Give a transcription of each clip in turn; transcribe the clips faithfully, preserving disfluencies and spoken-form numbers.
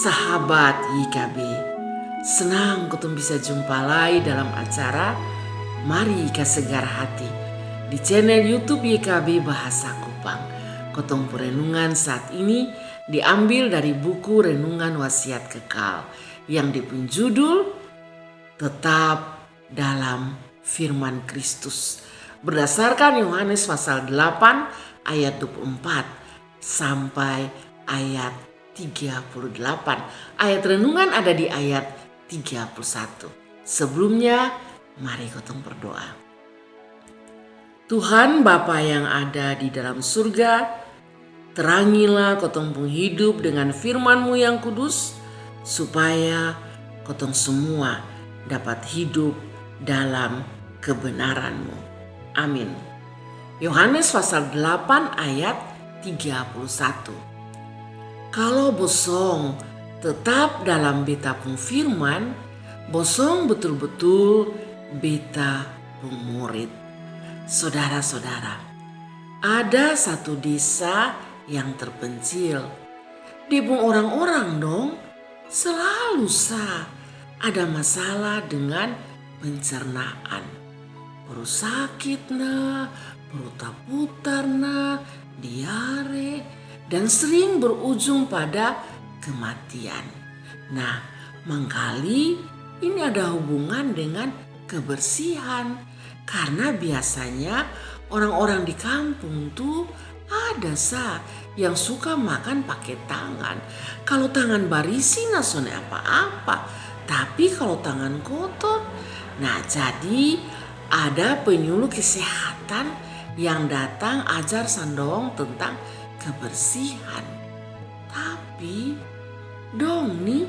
Sahabat Y K B, senang kotong bisa jumpa lai dalam acara Mari Kasegar Hati di channel YouTube Y K B Bahasa Kupang. Kotong pung renungan saat ini diambil dari buku Renungan Wasiat Kekal yang dia pung judul Tetap dalam Firman Kristus, berdasarkan Yohanes pasal delapan ayat dua puluh empat sampai ayat tiga puluh delapan. Ayat renungan ada di ayat tiga puluh satu. Sebelumnya, mari kotong berdoa. Tuhan Bapa yang ada di dalam surga, terangilah kotong pung hidup dengan firman-Mu yang kudus, supaya kotong semua dapat hidup dalam kebenaran-Mu. Amin. Yohanes pasal delapan ayat tiga puluh satu. Kalo bosong tetap dalam Beta pung firman, bosong betul-betul Beta pung murid. Sodara-sodara, ada satu desa yang terpencil. Dia pung orang-orang dong selalu sa ada masalah dengan pencernaan. Perut sakit na, perut taputar na, diare, dan sering berujung pada kematian. Nah, mangkali ini ada hubungan dengan kebersihan. Karena biasanya orang-orang di kampung tu ada sa yang suka makan pake tangan. Kalo tangan barisi na sonde apa-apa, tapi kalo tangan kotor, nah, jadi ada penyuluh kesehatan yang datang ajar sang dong tentang kebersihan. Tapi dong ni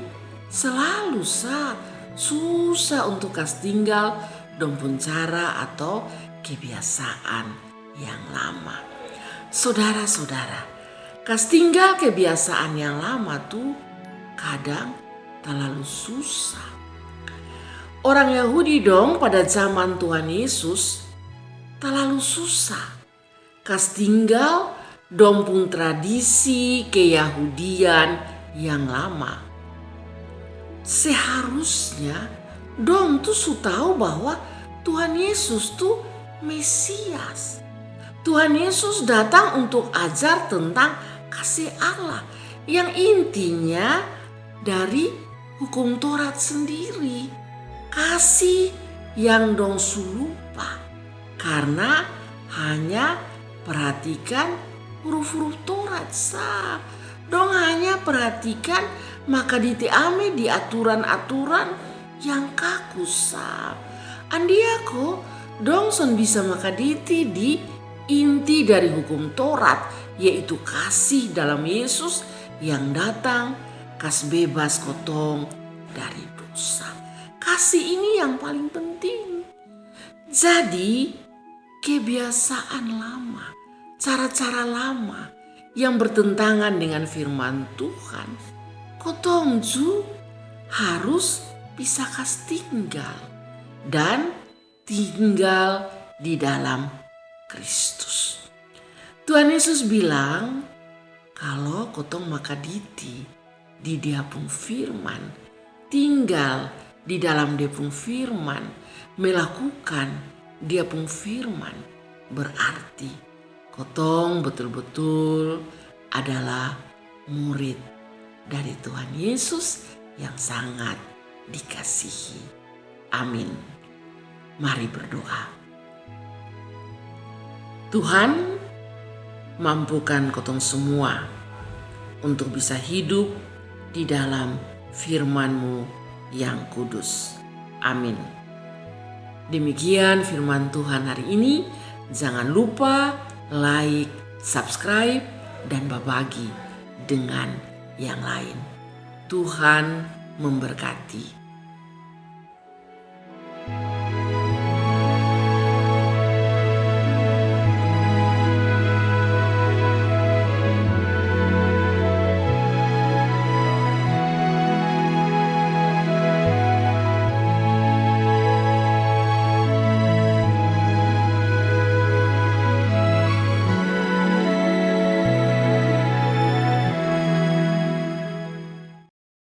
selalu sa susah untuk kas tinggal dong pung cara atau kebiasaan yang lama. Sodara-sodara, kas tinggal kebiasaan yang lama tu kadang talalu susah. Orang Yahudi dong pada zaman Tuhan Yesus talalu susah kas tinggal dong pung tradisi keyahudian yang lama. Seharusnya dong tu su tau bahwa Tuhan Yesus tu Mesias. Tuhan Yesus datang untuk ajar tentang kasih Allah yang intinya dari hukum Torat sendiri. Kasih yang dong su lupa karna hanya perhatikan huruf-huruf Torat sa. Dong hanya perhatikan makaditi ame di aturan-aturan yang kaku sa. Andia ko dong son bisa makaditi di inti dari hukum Torat, yaitu kasih dalam Yesus yang datang kas bebas kotong dari dosa. Kasih ini yang paling penting. Jadi, kebiasaan lama, cara-cara lama yang bertentangan dengan firman Tuhan, kotong ju harus bisa kas tinggal dan tinggal di dalam Kristus. Tuhan Yesus bilang, kalo kotong makaditi di Dia pung firman, tinggal di dalam Dia pung firman, melakukan Dia pung firman, berarti kotong betul-betul adalah murid dari Tuhan Yesus yang sangat dikasihi. Amin. Mari berdoa. Tuhan, mampukan kotong semua untuk bisa hidup di dalam firman-Mu yang kudus. Amin. Demikian firman Tuhan hari ini. Jangan lupa like, subscribe, dan babagi dengan yang lain. Tuhan memberkati.